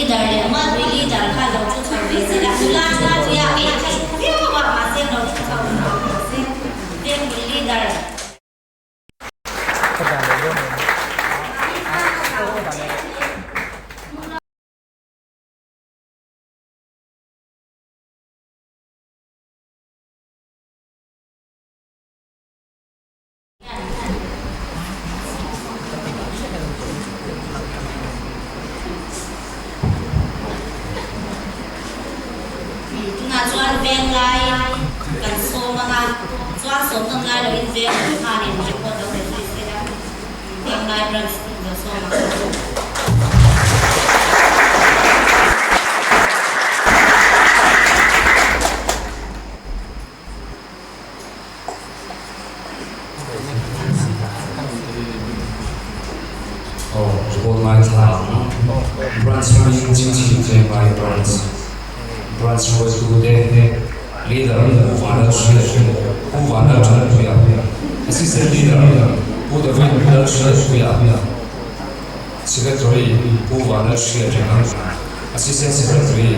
Leader leh Mualpui Leader kha lo thu chho ve se la, nula chu puia kei ka hre viau a, mahse lo thu chho ve tawh se, Vengpui Leader. Tunah chuan venglai kan sawm ang a, chuan sawm nawn lai loin veng lam khanin report lo pe zui se la, venglai branch lo sawm ang. Branch hmangin Chingchhip Venglai Branch Branch hruaitute Leader Pu Vanlalhriat Pu Vanlalṭanpuia Assistant Leader Pu David Lalhriatpuia Secretary Pu Vanlalhriat Renga Assistant Secretary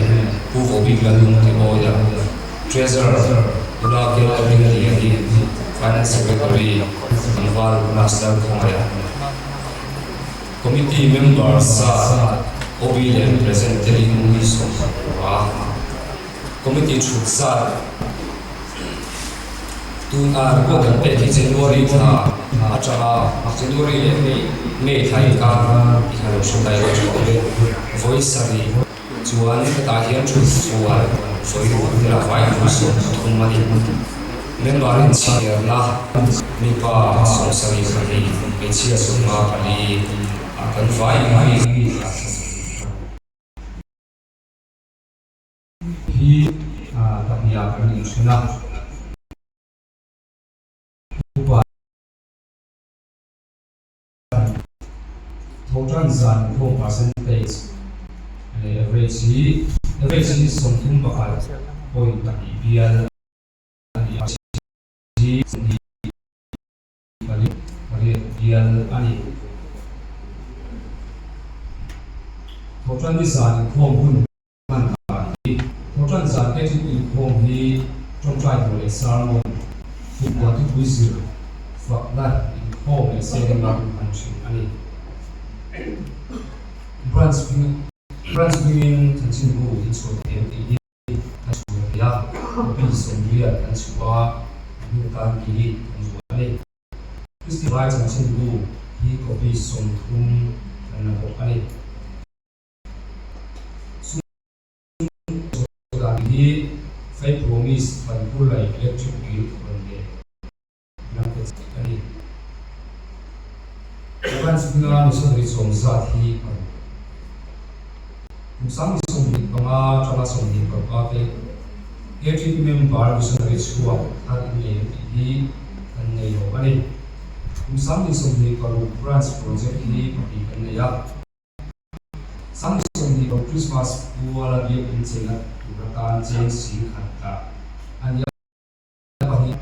Pu Vobik Lalungtiawia Treasurer Nula Kel Ring Liani, Finance Secretary Tlangval Master Khawngaih, Committee Member zat OB leh Present telin mi 15 Committee thut zat tuna report an pek hi January thla atanga January leh May thla inkar i hna lo hre ta ila tha awm e. Vawi sarih. Chuan hetah hian thu sual sawi ruk ila vai thu 30 a ni. Member in chhiarna mipa 72, hmeichhia 54 ah kan vai in mi hi pahnih ah kan inthen a. Upa Thotan zan inkhawm percentage leh average hi average hi 31.2 bial a ni a, hi 28 bial a ni. Thotan ni zan inkhawm hun hman dan hi Thotan zan KTP inkhawm hi tawngtai tur leh sermon, kumkuan thupui zir fakna inkhawm leh sharing a hman thin a ni. Branch hming Branch hmingin chanchinbu hi chhuah thei em tih hi a chhuah thei a, copy 80 an chhuah a, a hnu tan ki kan zuah a ni. Kristi Vai chanchinbu hi copy 30 kan la bawk a ni. Sum dan hi Faith Promise Banpur lei Electric Bill rawn leh lam pe chi a ni. Branch hminga missionary chawm zat hi 6. Kum 25 tanga 26 a te ATP member missionary chhuak thar in nei em tih hi kan nei lo a ni. Kum 26 branch project hi pahnih kan nei a. 26 Christmas puala biakin chena tur atan cheng 10,000 dah a ni a, pahnih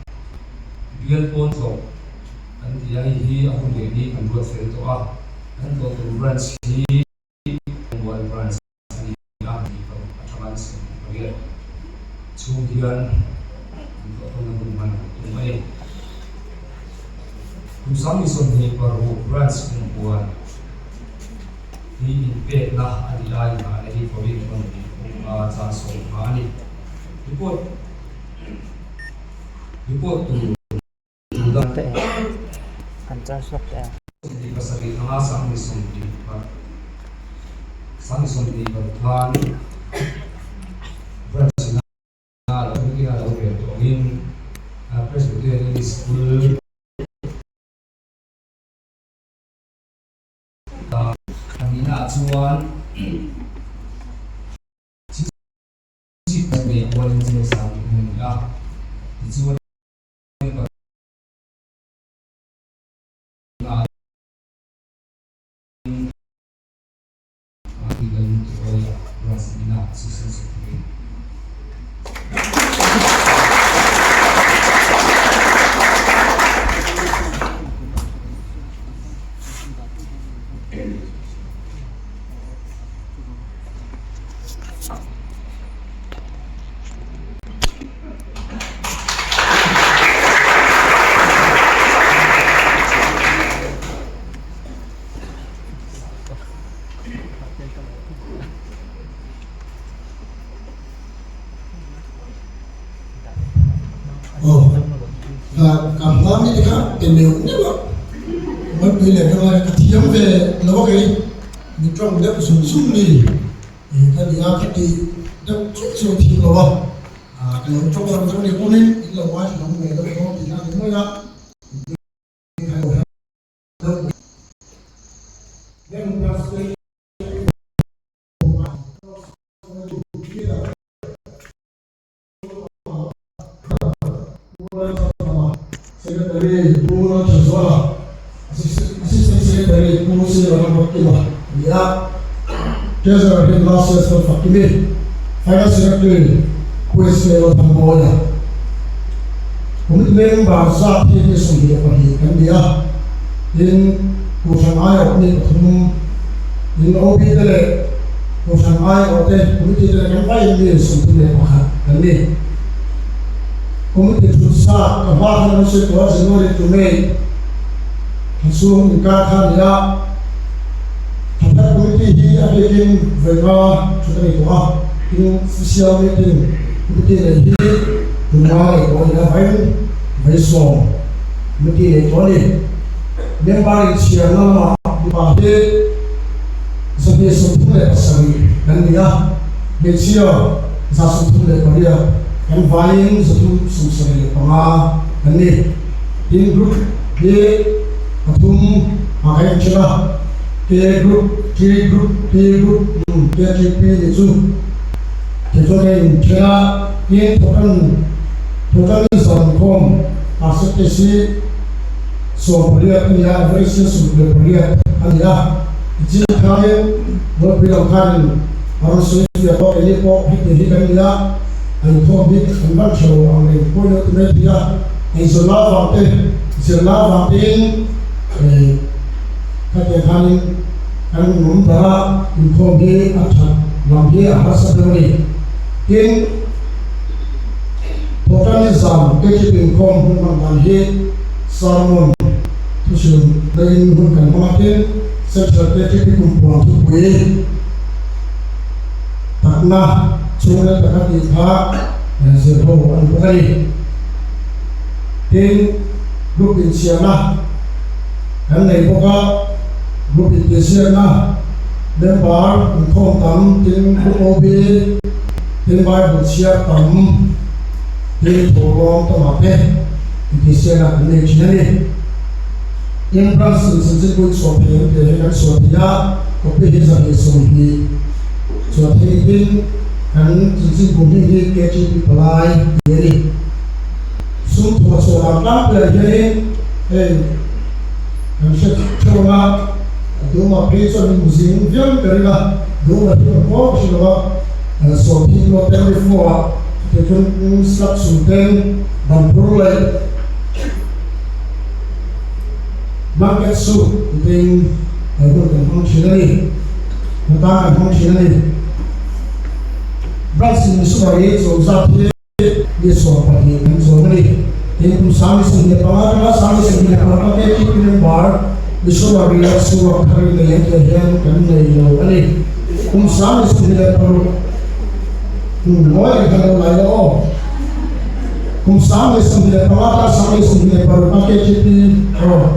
bial pawn tlawh kan ti a, hei hi a hun leh ni kan ruat fel tawh a, kan tlawh tur branch hi Mual branch a ni a, tih paruk atanga ni 28 chhung hian kan tlawh tawnna hun hman a tum a ni. Kum 26 branch kumpuan. Hi inpekna a ni a, inhahna hi Korean economy kawng a chan sawm hma a ni. Report Report tur tur dang te an charge lawk teh ang. 27 anga 24 24 khan branch ina lo ina lo rel tawh angin Presbyterian English School Pahnihnaah chuan chip nei kualin cheng sang tih a ni a, tichuan pahnihnaah tih kan tih awi a, branch ina assistant secretary. Aw, ka ka hma mi te kha pe neuh neuh a, Mualpui leh Venglai ka thiam ve lo a kei, mi tawng deuh zung zung mi ka ni a, ka ti deuh chung chung thiam lo a, ka lo tawng ang deuh a ni pawhin in lo ngaithla ang ve deuh dawn tihna a ni mai a. Secretary Pu Lalthazuala, Assistant Secretary Pu Sirana Bawkkima a ni a, Treasurer hi Last Year School Fakimi, Finance Secretary Pu SK Lalthanmawia. Committee member zat hi mi 22 kan ni a, tin Kohhran aiawh mi pathum in OB te leh Kohhran aiawh te Committee te leh kan vaiin mi 31 kan ni. Committee thut sa ka hma khan an sawi tawh a, January to May thla chhung inkar kha a ni a, thla thar Committee hi a biakin vawiva thut a ni tawh a, tin official meeting Committee nei hi tunga nei tawh a ni a, vain vai sawm Committee nei tawh a ni. Member inchhiarna lamah mipa hi 237 kan ni a, hmeichhia 138 kan vaiin 375 kan ni. Tin group hi pathum ah kan inthen a, K group, T group, P group, KTP nih chu thei chuan kan inthen a, tin thawkan thawkan inzankhawm percentage hi 18 a ni a, average hi 18 a ni a, tichin khanin Ropui lo khanin a rawn sawi fiah pawh keini pawh heti hi kan ni a, a inkhawm hi kan ban tha lo ang reng pawhin lo ti mai thei a, eizawnna avang te, zirna avang tein khatiang khanin kan awm darh a, inkhawm hi a that lam hi a harsa deuh a ni. Tin, Thawhṭanni zan KTP inkhawm hun hman dan hi sermon thuhrilh laiin hun kan hmang a, tin, Central KTP kumpuan thupui takna chhungril taka tih kha zirho a ni bawk a ni. Tin, group inchhiarna kan nei bawk a, group intihsiakna member inkhawm tam, tin, group OB, Tin Bible chhiar tam tin thawhlawm tamah te intihsiakna kan nei thin a ni. Tin branch in chanchinpui chhuah thei an tih hi kan chhuah thei a, copy hi 220 chhuah thei tin kan chanchinbu hming hi KTP Palai tih a ni. Sum thuah chhuah dan tlangpuiah hianin hei kan hre theuh ang a, Duma phei chuan min hmu zing viau in ka ring a, Duma hi ka hmuh ka hre lo a. Sawhthing pawh tel ri fo a, chutih chuan slab chung ten ban phur leh blanket suit tih tein hun kan hmang thin a ni, hna tan kan hmang thin a ni. Branch in missionary chawm zat hi mi 12 kan chawm a ni. Tin, kum 25 atanga 25 KTP member missionary a chhuak thar in nei an tih hian kan nei lo a ni. Kum 26 kum ngawi reng khan lo lai lo aw. Kum 25 ta 26 a KTP aw.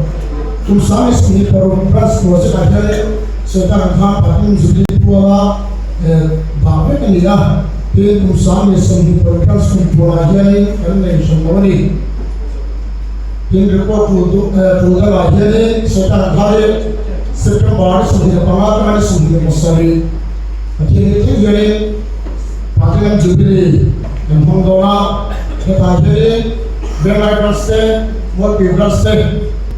Kum 26 branch project ah hian Sawta kan kha Patin Jubilee puala dah vek a ni a. Tin kum 26 branch kum pualah hianin kan nei hran lo a ni. Tin report tul tul dangah hianin Sawta kan kha hi September ni 25 atanga ni 27 Pathian hi thleng hianin Platinum Jubilee kan hmang dawn a, hetah hianin Venglai Branch te, Mualpui Branch te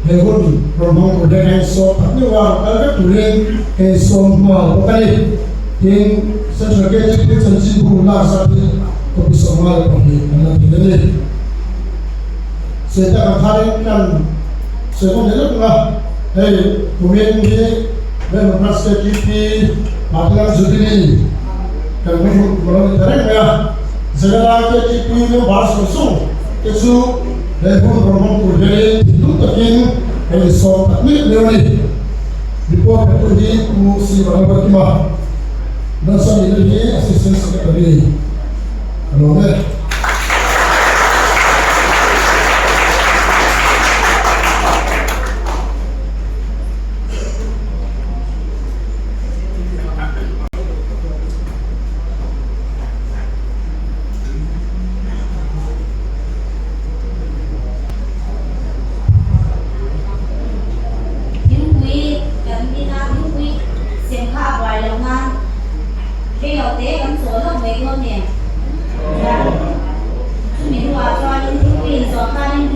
he hun rawn hmang tur hian ka insawm tak meuh a, rawn kal vek turin ka insawm nghal bawk a ni. Tin, Central KTP chanchinbu lak zat hi copy 52 kan la thei a ni. Sawi tak ang khanin kan sawi ngawt leh lawk ang a, hei kumin hi Venglai Branch KTP Platinum Jubilee kan hmang hun lo ni ta reng mai a, Zirlai KTP member zawng zawng te chu he hun rawn hmang tur hianin thinlung takin kan insawm tak miah miau a ni. Report petu hi Pu C. Vanlalruatkima, Nasa nihna hi Assistant Secretary a lo ni.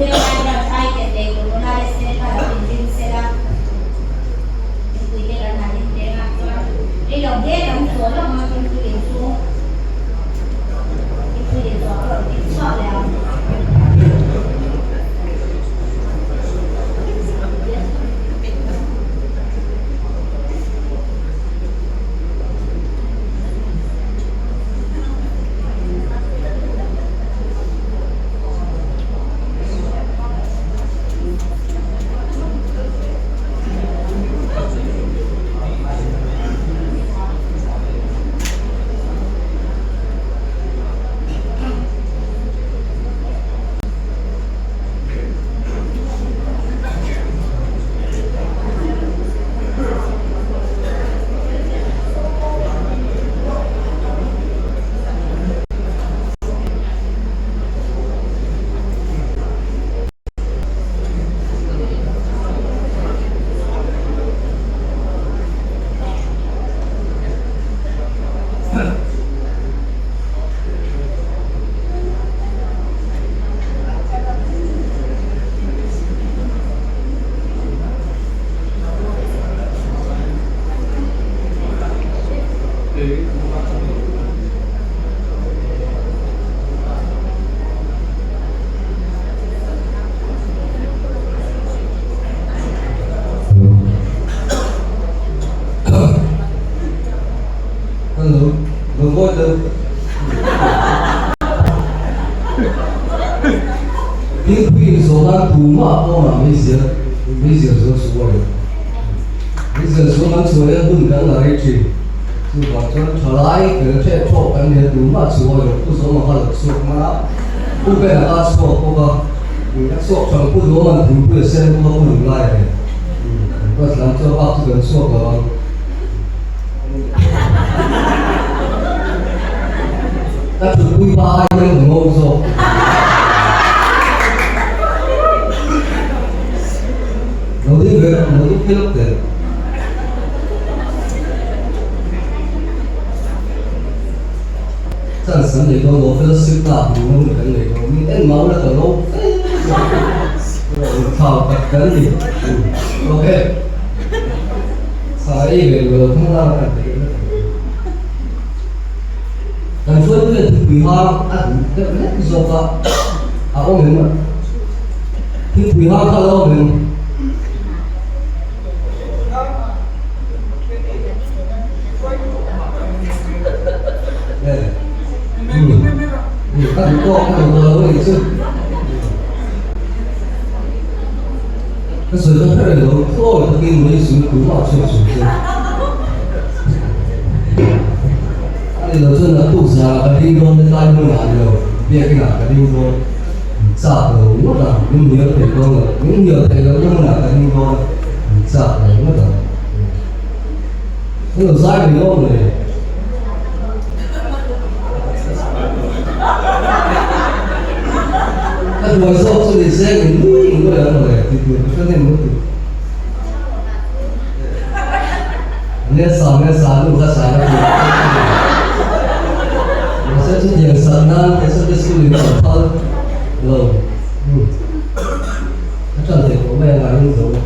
Venglai Branch ai ken lei tur nula leh se kha lo inring sela, mipui te kan han inpeng a chuan rei lo hle kan chawl lawk ang a thingpui in chu thingpui in zawh ka rawn tih chhuak leh ang. Hello, lo ngawi deuh. Thingpui in zawh nan tumah pawnah meizial meizial zuar chu a reh. Meizial zuar kan chhuah hian hun kan la rei thin. Chuvang chuan thalai fel ṭheh ṭhawk kan ni a, tumah chu a lo pu zawm anga lo chhuak hman a, pu ber anga a chhuak bawk a, a chhuak ṭha lo pu duam an thingpui a sen bawk a pu duh lai a ni. Bus lam chu a bak chu kan chhuak lo ang. Ka thutpui pa ai hian ka ngawk zawk. Lo ding ve, lo ding phei lawk teh. Chance kan nei dawn lo, fellowship ta hmuh na hun kan nei dawn, min en mau la ka lo fe thau tak kan ni. Ok. Sa ei ve lo thang lang kan thei na thei. Kan chuan tu thingpui hang a duh deuh hlek zawk a, a awm em? Thingpui hang kha a awm em? Ka duh tawk ka duh tawh lo a nih chu. Ka sawi ka hre reng lo, tlawi takin mei zui tumah chhuak chhun chu. A ni lo chuan naktuk zah ka ding dawn hetlai hmunah a ni lo, biakinah ka ding dawn. Min chak lo ngawt a, min hnial thei dawn lo, min hnial thei lohna hmunah ka ding dawn a, min chak lo ngawt ang. Ka lo zai ve dawn le. Ka duai zawk chu ni se min nui nui ang mawle tih tur ka hre hnem lutuk. Nesa nesa nu kha sa na tur mahse chutiang sak nan he Sunday school in an phal lo a tan theih pawh mai a ngaiin zo lo.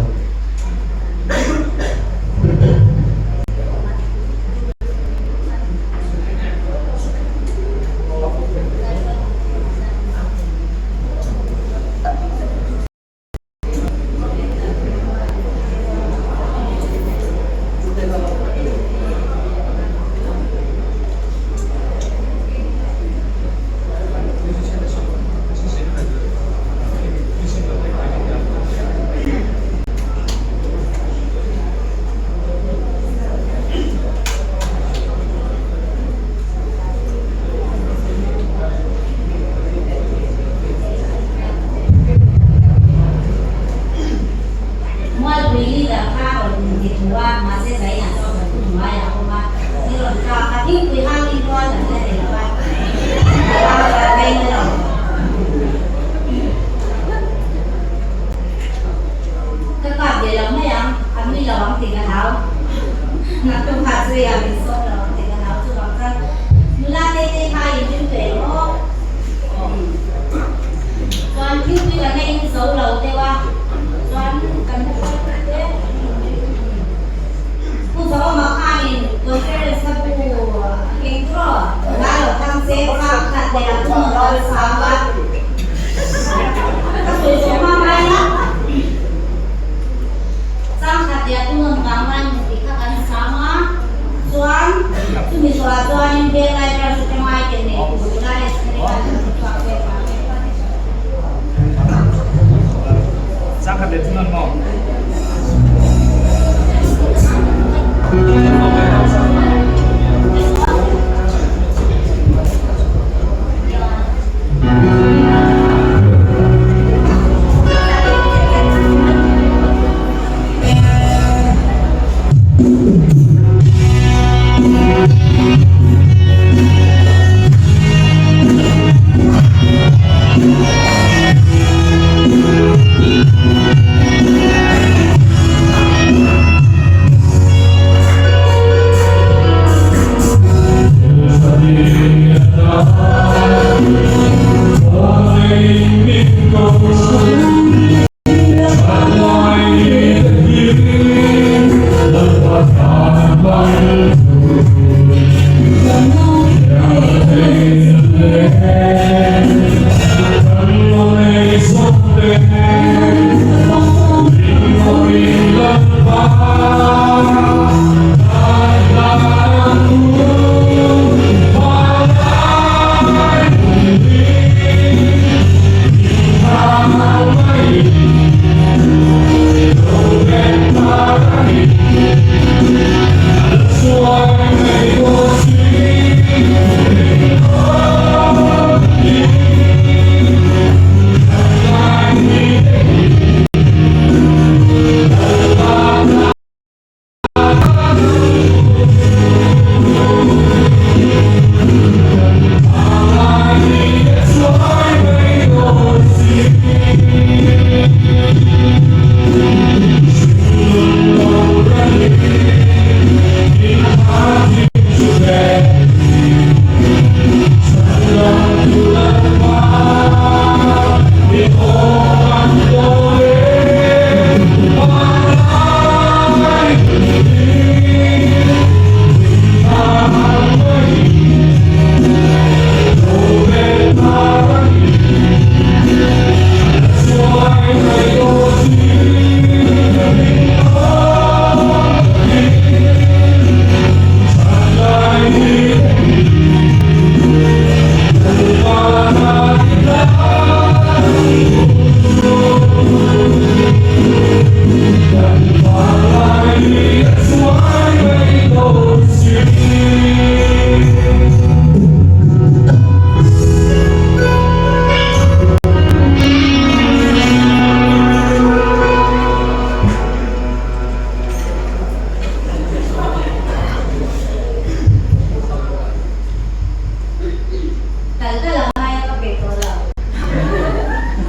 Kal kal a ngai a ka peih tawh lo.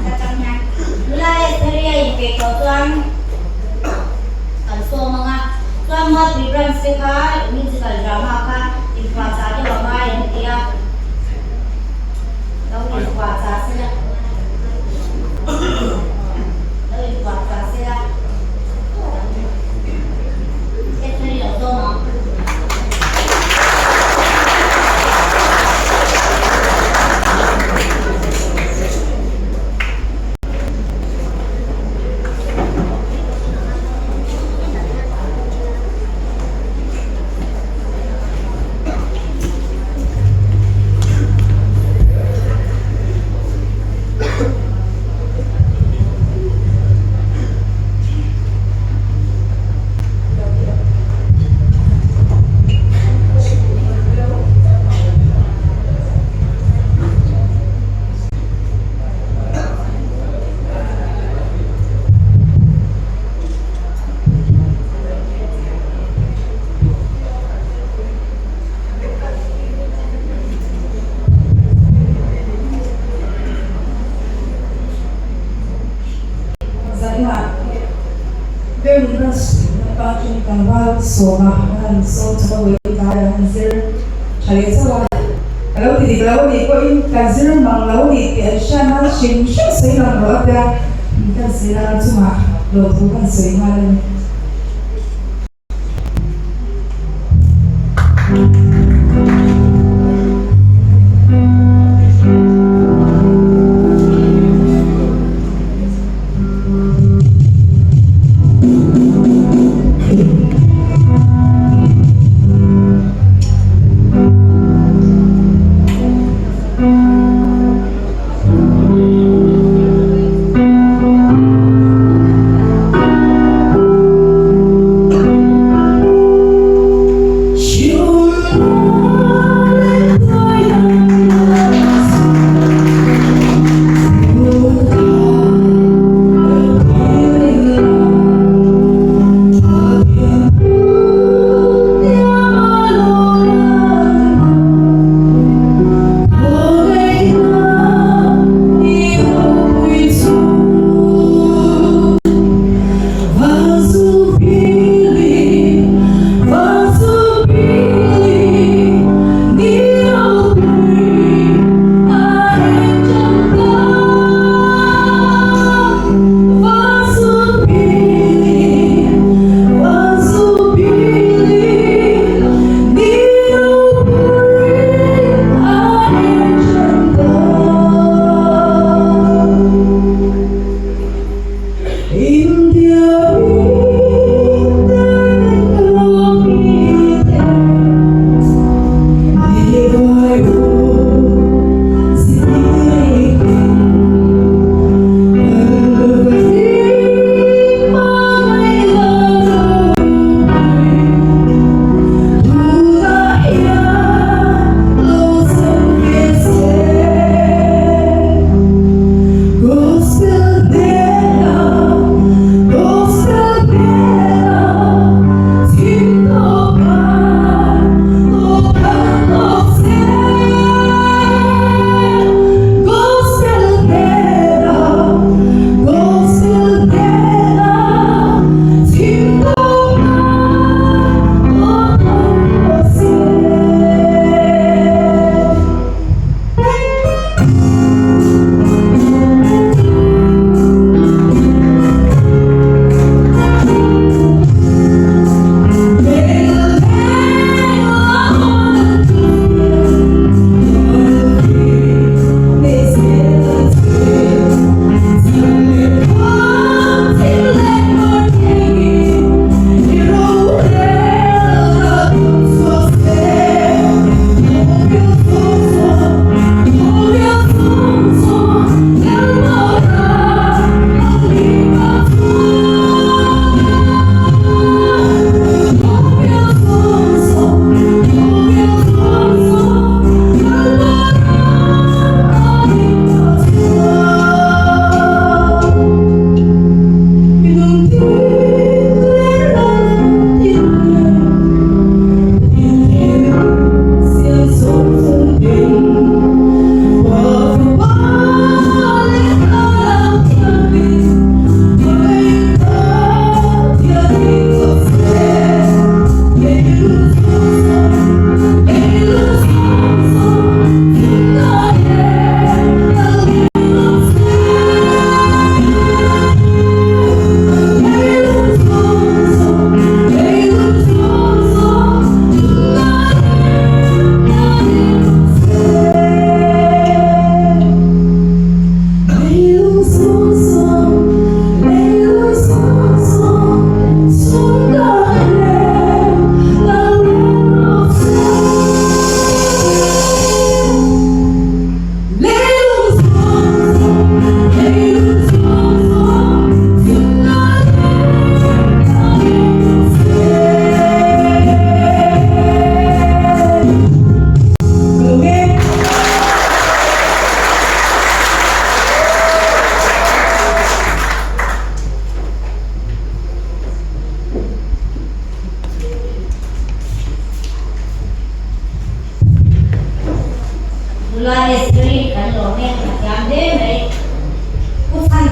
Ka chang hian nula leh thari a inpeih tawh chuan kan sawm ang a, chuan Mualpui branch te kha musical drama kha inphuahchah deuh a ngai an ti a, lo inphuahchah sela, lo inphuahchah sela, Ethari lo zawm ang. Zanah Berlin Parking tlangval sawma an han sawm chho a vawi tlai an han zir tha leh chauh a, ka lo ti dik lo a nih pawhin ka zir mang lo a nih tih an hriat nan hrim hrim sawi lang rawh a tia kan zir a chungah lawmthu kan sawi nghal a ni.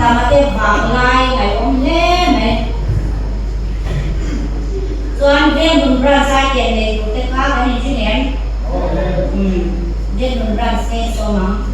Chhandama te vanglai ngaihawm hle mai. Chuan Vengnun Branch a tiah nei tur te kha kan inhre ngem? Umm Vengnun Branch te sawm ang.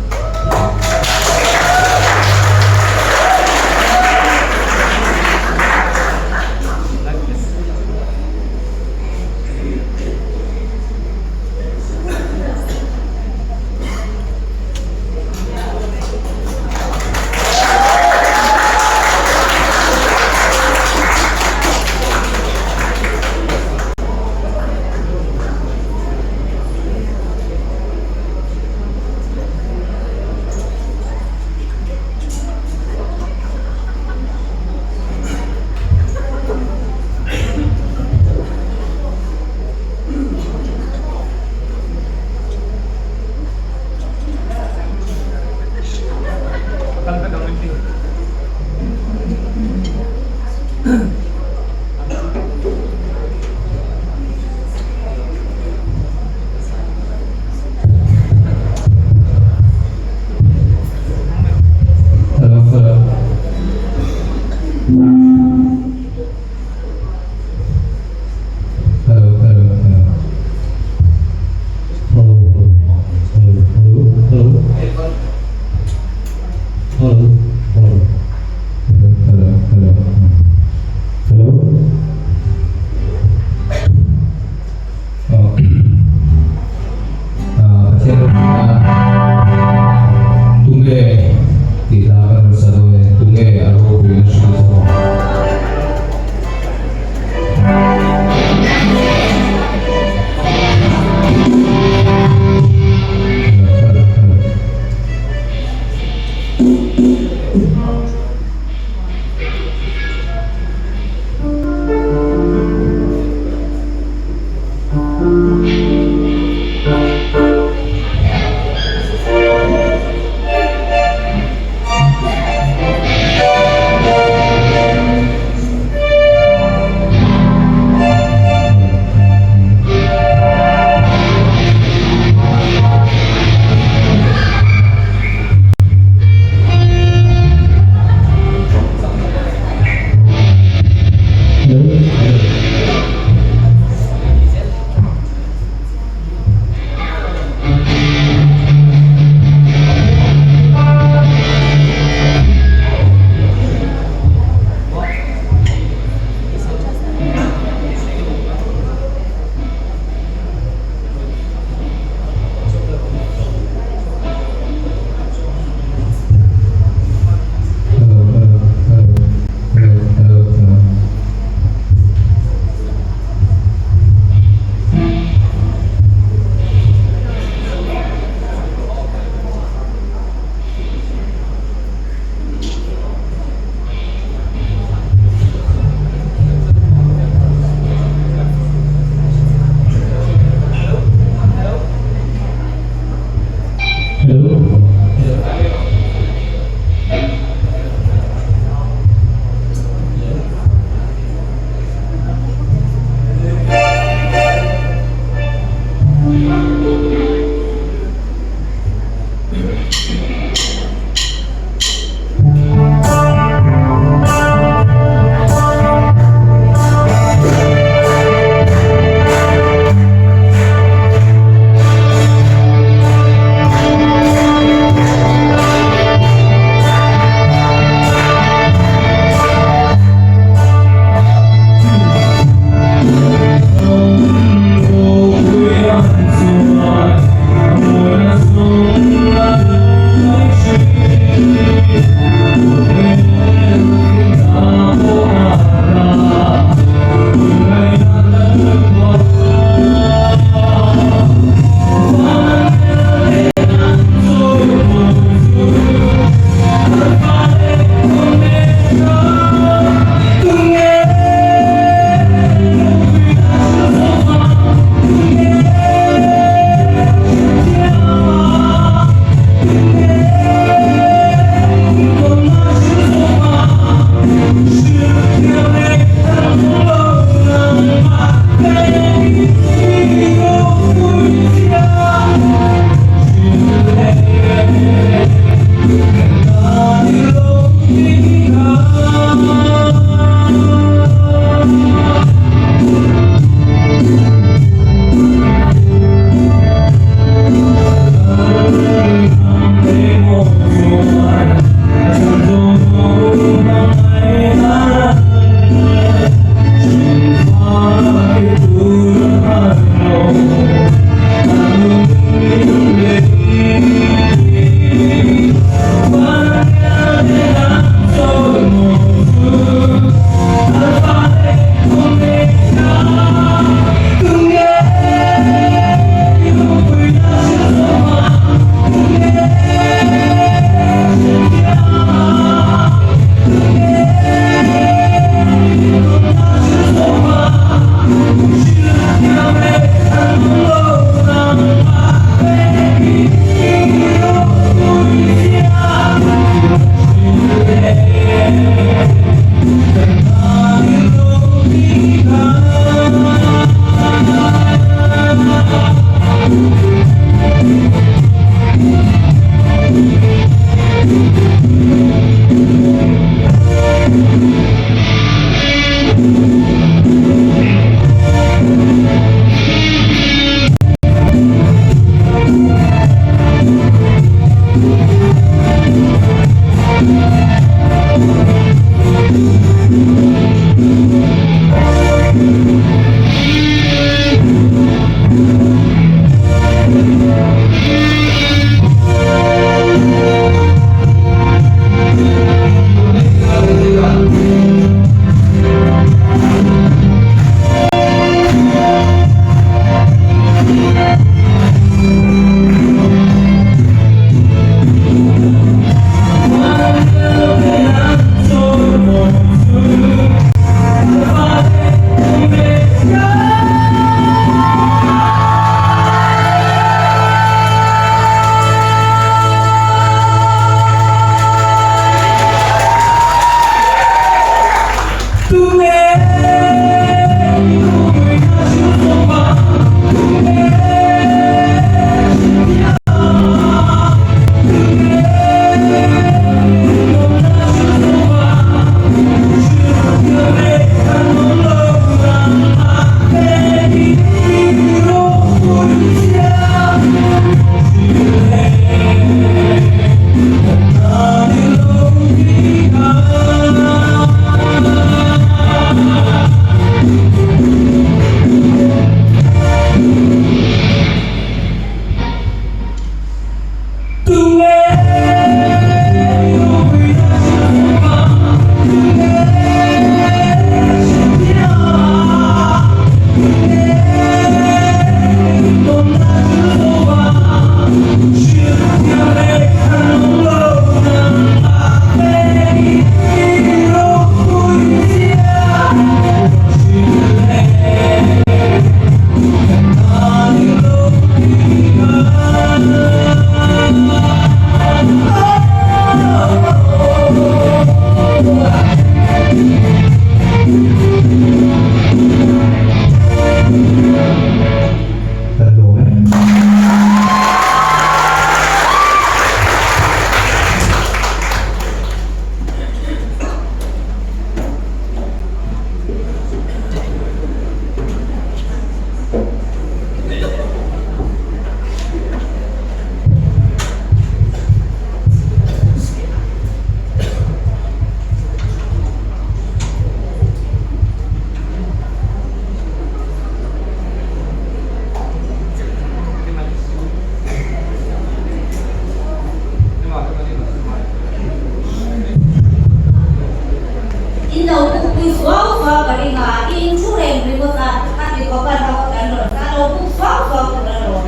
pui suau suau ka ring a, in thu reng ringawt a, a ti khawp a ro kan rawn ta lo buk suau suau tur a lawm.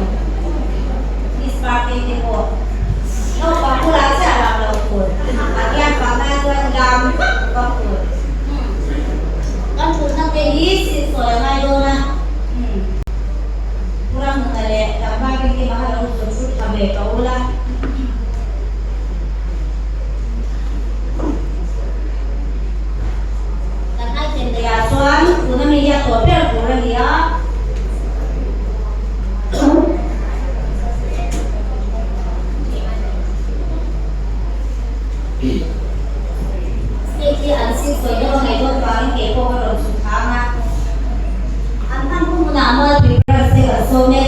Miss Party te pawh naupang bulah chiah lam lo tur, Pathian fakna chuan lam vak vak tur. Kan thutna te hi sit sawi a ngai dawn a, Pu Ramnuna leh Tlangval Rinkim a kha lo zut thut tha ve tawh ula. Kan item neih ah chuan tuna mi hi a tawh ber tur a ni a. State hi an sin sawi deuh a ngaih dawn vangin kei pawh ka rawn chhut thang a. An hman hun hunah mualpui branch te kan sawm e.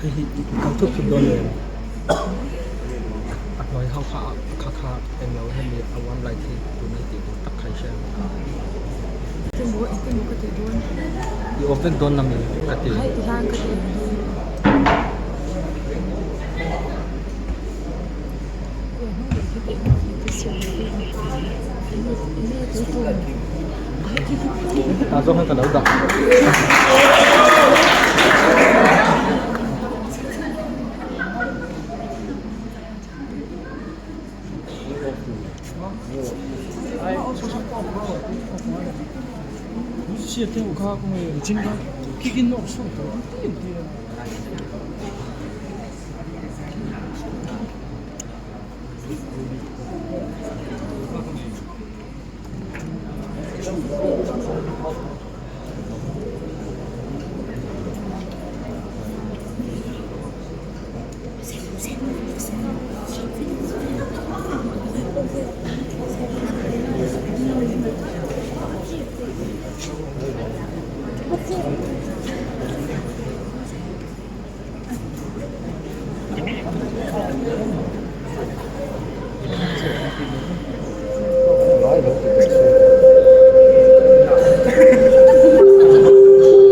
Hei hi kal thut thut dawn em a hnuai ho kha kha kha englo hemi a warm light hi tuna i tih tur tak kha i hria i off vek dawn ami ka ti. Tah zawng hian ka lo dah.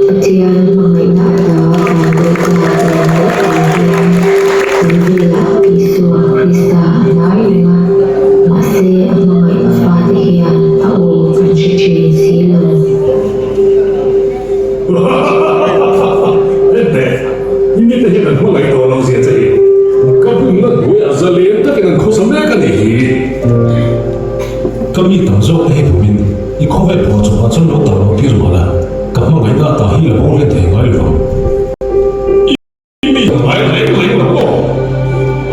Pathian hmangaihna ata vanduai ta leh mawh tur hian kan velah Isua Krista a lar reng a, mahse a hmangaih a fate hian a aw an hre thin si lo. Hente, i mite hian an hmangaih tawh loh zia che hi ka bumna hnuaiah zalen takin an khawsa mek a nih hi. Ka mi tam zawk te hi bumin i khawvel pawh chawpah chuan lo tar loh tir mah la, ka hmangaihna ata hi la bo hlen thei ngai lovang. I mi tam ngai reng reng lo aw.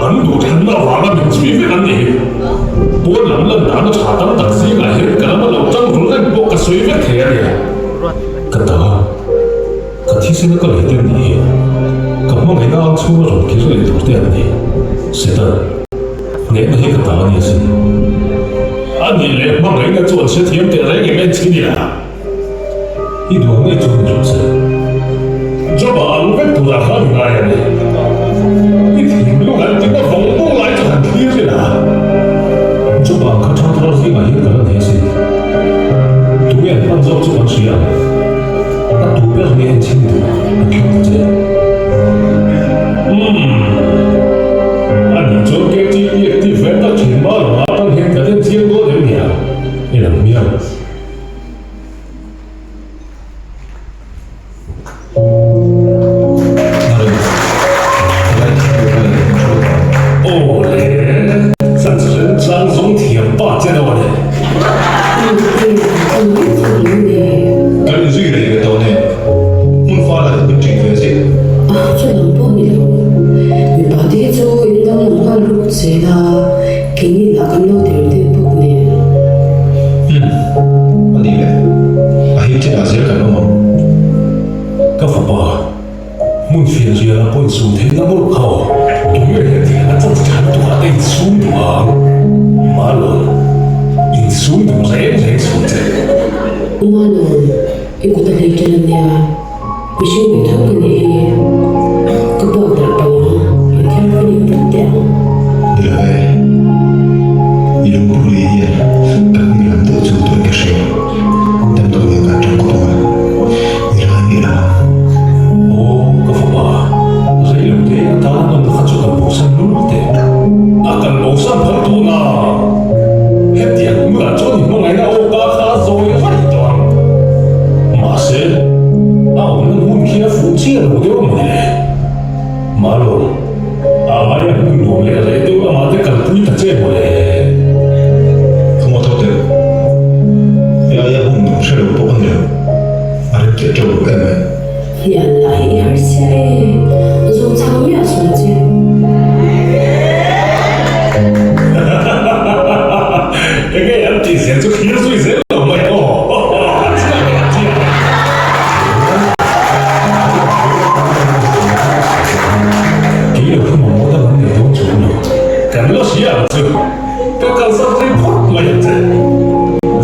An duhthanna avanga min zui vek an nih hi. Pawn lam lan dana tha tam tak zingah hian ka lama lo tang rul reng pawh ka sawi vek thei a nia. Ka ta, ka thisena ka lei te an nih hi. Ka hmangaihna ang chhunga rawn kir leh tur te an ni. Setan, hnehna hi ka ta a ni asin. A nih leh hmangaihna chu an hrethiam teh reng em en chin ila. I duh ngei chu ni rawh se. Job-a ang vek turah khan i ngai a ni. I thinlung an tina vawng vawng lai chu han thlir ila. Job-a ang kha ṭhang thar zingah hian ka la nei asin. Tunge an hman zawk chu kan hria ang. A tu ber nge en chhin duh an thlang ta che. Umm. A nih chuan KTP active ve tak ṭhin ma lo ah tan hian kan en chiang dawn em nia? En ang hmiang. Aw le, chan chang zawng thiam pa che dawn e. Kan inzui rei ve tawh nen, hmun fal ah min ṭin ve zia. Chulam pawh ni lo, mipa te hi chu in danglam nghal ruk zel a, keini lah kan lo der deuh bawk nen. Umm, a nih le, a him chinah zel kan awm ang. Ka fapa, hmun fian rial ah pawh insum theih na mawlh kha aw, tunge hian thian a chan chhan duh ah te insum duh ang, Malon, insum duh reng reng chhun che. Umalawm, i kut a hlei ṭan a nia, mihring ve tho ka nih hi. Ka puak darh palh ang, inthiarfin in vat teh ang. Ni lo e, i lungphu ri hian ka hming lam deuh chu tawih ka hria. Damdawi ah kan ṭang khawp ang a, i rai miah lo ang. Aw, ka fapa, rei lo te atan nawmna kha chu kan bosan lul teh. A kan bosan phal tawh na. Hetiang hmunah chuan i hmangaihna aw ka kha zawi raih tawh ang. Mahse, a awmna hmun khi a fuh chiah lo deuh a mawni le? Malo, a aia hmun nuam leh reh deuh lamah te kalpui ta che maw le? Ka ngaw tho teh. He aia hmun nuam hre lo pawh ka ni lo. A rem teh teuh lo em mai. Hnial lah hi i har chiah e, zawng chhang miah suh che. Enge an tih zel chu thlir zui zel lo mai aw. A chiah e, a chiah e. Kei lo hi mamawh dang an nei dawn chuang lo. Kan la hria ang chu. Ka kalsan rei phawt mai ang che.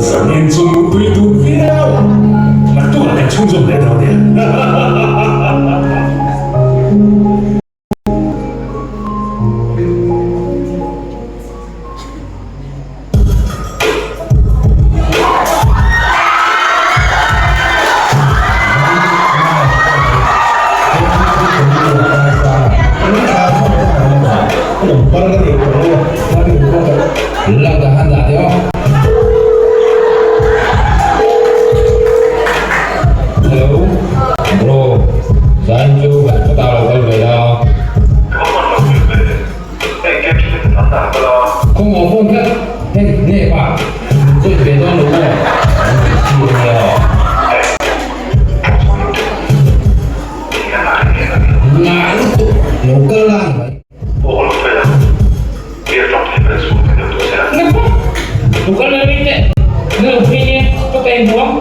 Zanin chu mutui dun viau ang. Naktukah kan chhunzawm leh dawn nia. Hello bro, zan chu kan kawtah lo kal ve la. Kawngawh phone tlat hei nep a, min join ve dawn lo maw? An ti chi a nia. Ngah lutuk lo kal la ni mai. Lo kal la ni teh, na lo phei nia, ka ta inhmu ang.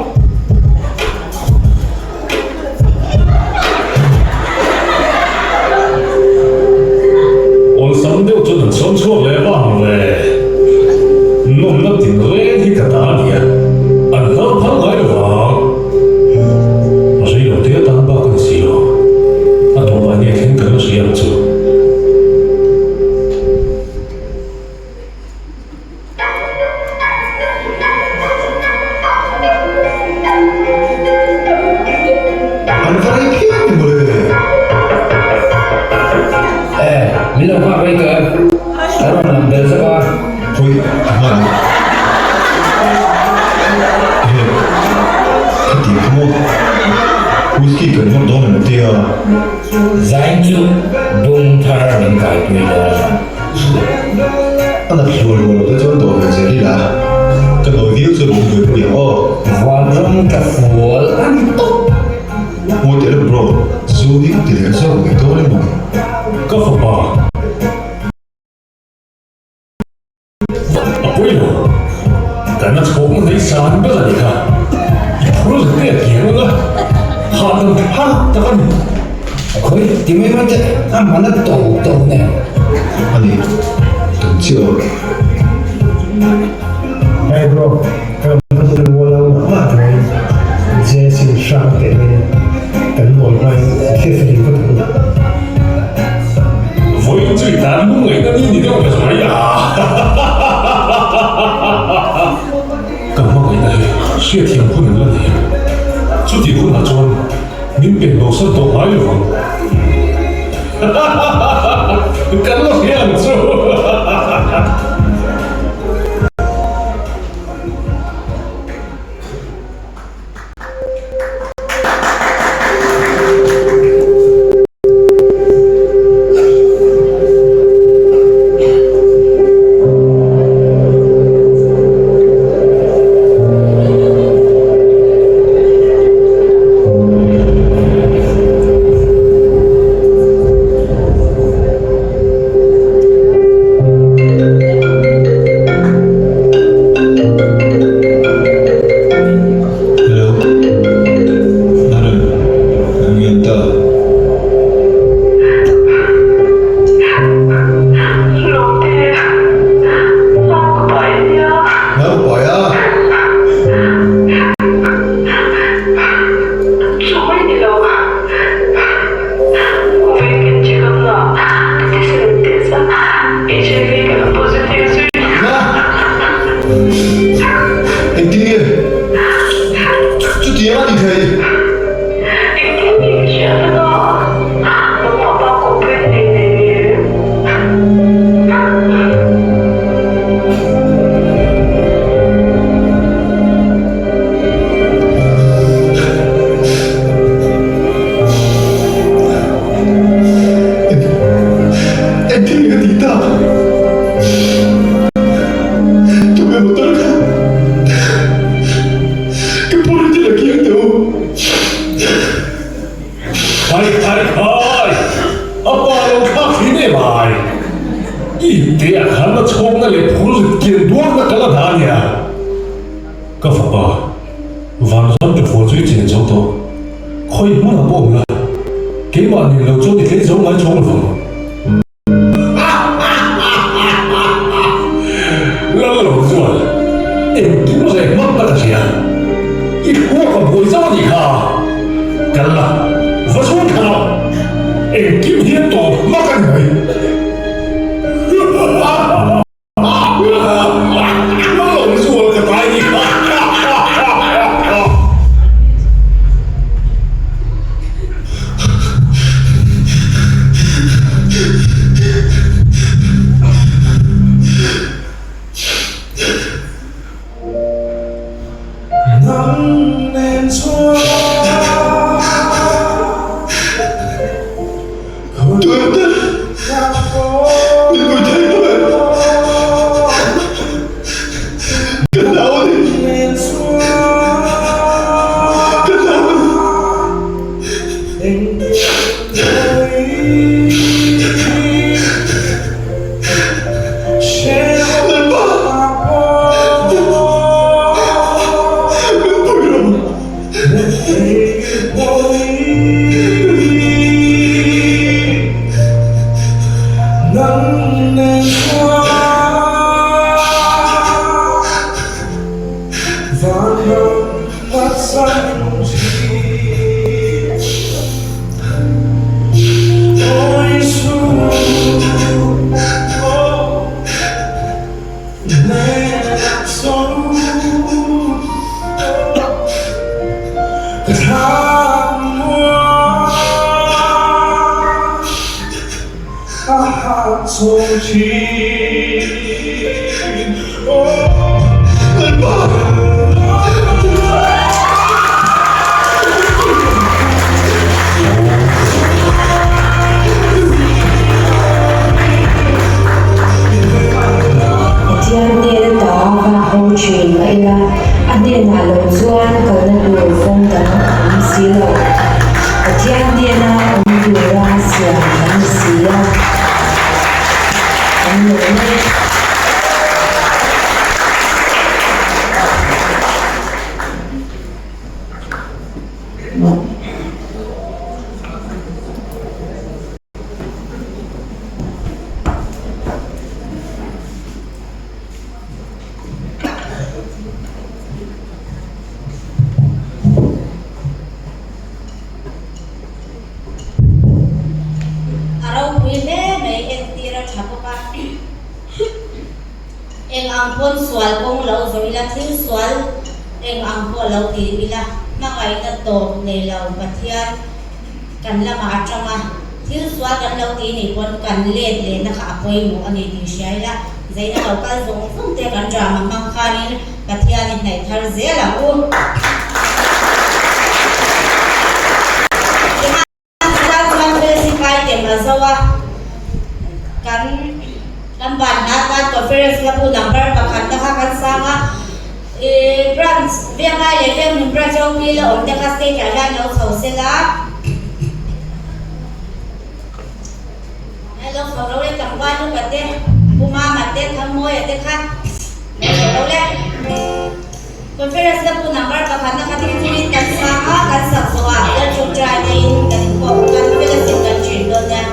Awlsam deuh chuan an sawn chhuak leh vang ve. Nawmna tin reng hi ka ta a nia, an hnar phal ngai lo vang. Rei lo te atan bak a ni si lo, a tawpah nge thleng kan la hria ang chu. An va rei phian ni mawle. E, min lo nghak rei tawh em? Ka rawn lam bel zauh a. Khawi a hman ang. Ehe, khati kha maw? Whisky kan nawr dawn em tia? Zain chu bung thar min kaipui dawn. A nat hluar hluar lo te chuan dawh ve zel ila ka nawi viau chu lung buai pui ang aw. Vanram ka fual a ni tawp. Ngawi teh lawk bro, zu hi ka ti leh zawk mai dawn emaw ni? Ka fapa. A pawi lo. Kan a chhawk na hei san ber a ni kha. I phur leh te a kiang ang a, hahdam thlak tak a ni. Khawi ti mai mai teh, a man a to to nen. A ni, tum chiah aw. Hey bro, ka va hmu rual lo mah mah tuai Jason hrang teh nen kan nawi hmain hriat fahim ka duh. Vawiin chu i tan lung ngaihna ni ni deuh ber mai a. Ka hmangaihna hi hriatthiam hun an la nei a, chutih hunah chuan min pen bosan tawh ngai lo ang. Kan la hria ang chu. Ka fapa, vanram ṭafual chu i chen zo tawh. Khawi hmunah pawh awm la, keimah nen lo chuan i tlei zo ngai chhawng lovang. Lal lo chuan engkim reh hmak tak a hria. I thluak a buai zauh a nih kha. Kal la, va chhung thla rawh. Engkim hi a tawp hmak a ni mai. Pathian hnen ata va haw thin mah ila, a hnenah lo chuan kalna tur kawng dang a awm si lo. Pathian hnena awm tura siam kan ni si a, kan lawm e. A ropui hle mai entir a tha bawk a, eng ang pawn sual kawng lo zawh ila, thil sual eng ang pawh lo ti ila, hmangaihna tawp nei lo Pathian kan lamah atang a, thil sual kan lo ti nih pawn kan let lehna kha a pawimawh a ni tih hria ila, zeina lo kal zawng zawng te kan drama hmang khanin Pathian i hnaih thar zel ang u. Tichuan chuan Felsipai tem a zo a, kan kan ban hna tan conference la bu number pakhat na kha kan sang a, ih branch Venglai leh Venghmun branch ropui la awm te kha stage ah hian lo chho sela. Lo chho lo le tlangval luka te, Pu Mama te, Thangmawia te kha lo chho lo le. Conference la pu number pakhatna kha thil thilin kan sang a, kan sak zawh ah Lalṭawngṭai neiin kan inpawh kan fellowship kan ṭin dawn nia.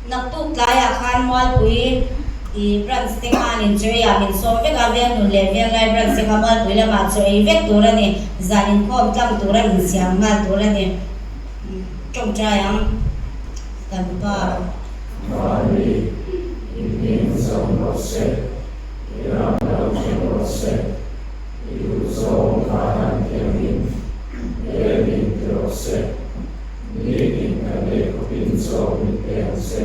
Naktuk tlaiah khan Mualpui i branch te khanin chaw eiah min sawm vek a, Vengnun leh Venglai branch te kha Mualpui lamah chaw ei vek tur a ni. Zan inkhawm tlang tura insiam nghal tur a ni. Tawngtai ang kan pa. Mahni inhming zawm rawh se, i ram lo thleng rawh se, i duhzawng van an thiangin lem in ti rawh se, nitin kan ei khawpin chaw min pe ang che,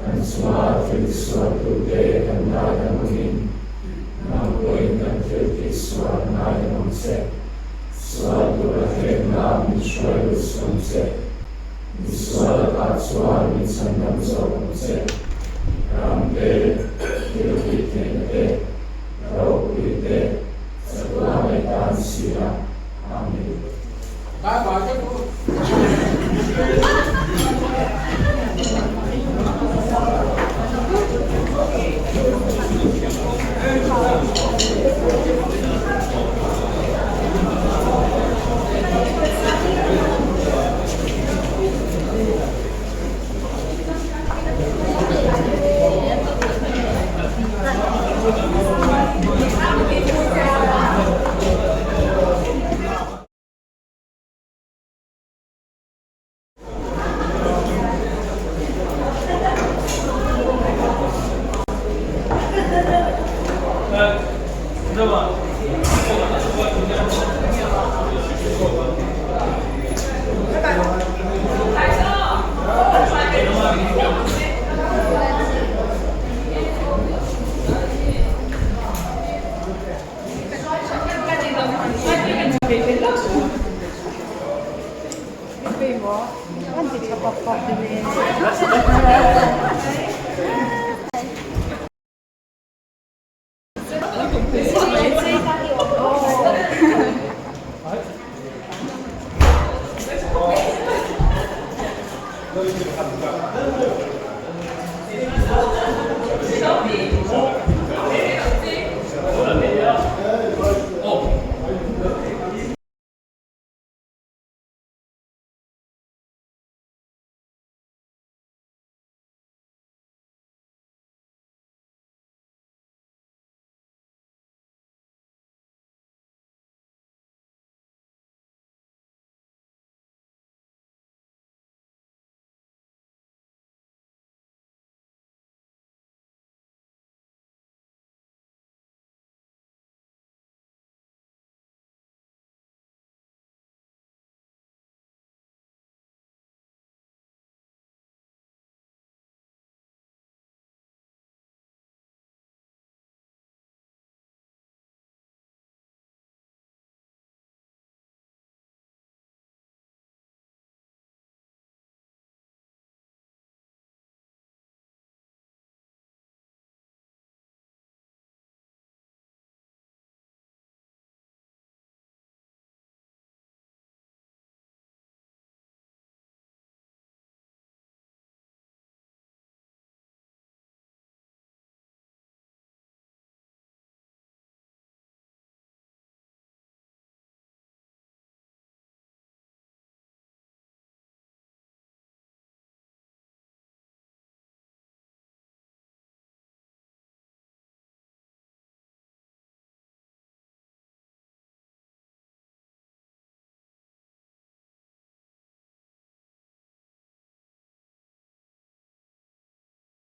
kan chunga thil tisualtute kan ngaidam angin nang pawhin kan thil tihsual ngaidam ang che, sual tura hrekna min hruai lut suh ang che. Misual lakah chuan min chhandam zawk ang che. Ram te, thil tih theihna te, ropui te, chatuan leh tan si a, Amen. Bye bye ka duh.